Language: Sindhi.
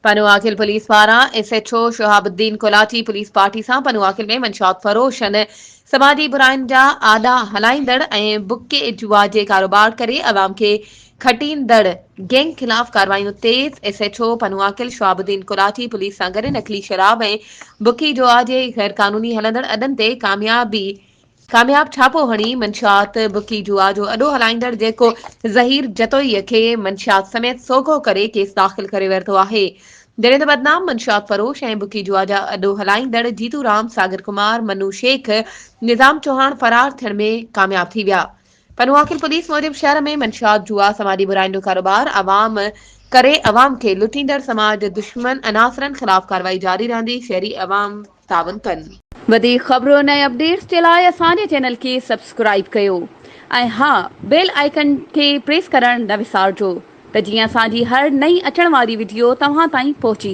پنوعاقل پوليس پاران S H O Shahab Uddin Kolachi police party سان پنوعاقل ۾ منشيات فروشن، سماجي براين جا آڏا هلائيندڙ ۽ بڪي جوا جي ڪاروبار ڪري عوام کي کٽيندڙ گينگ خلاف ڪاروايون تيز، S H O Pano Aqil Shahab Uddin Kolachi police سان گڏ نقلي شراب ۽ بڪي جوا جي غيرقانوني هلندڙ اڏن تي ڪاميابي ڪامياب ڇاپو هڻي منشيات بڪي جوا جو اڏو هلائيندڙ جيڪو ظهير جتوئي کي منشيات سميت سوگهو ڪري ڪيس داخل ڪري ورتو آهي جڏهن ته بدنام منشيات فروش ۽ بڪي جوا جا اڏو هلائيندڙ جيتو رام، ساگر ڪمار، منو شيخ، نظام چوهاڻ فرار ٿيڻ ۾ ڪامياب ٿي ويا. پنوعاقل پوليس موجب شهر ۾ منشيات، جوا، سماجي براين جو ڪاروبار عوام ڪري عوام کي لٽيندڙ سماج دشمن عناصرن خلاف ڪارروائي جاري رهندي، شهري عوام تعاون ڪن. وڌيڪ خبرن ۽ اپڊيٽس جي لاء اسان جي چينل کي سبسڪرائيب ڪيو ۽ ها بيل آئيڪن کي پريس ڪرڻ نه وسارجو ته جيئن اسان جي هر نئين اچڻ واري وڊيو توهان تائين پهچي.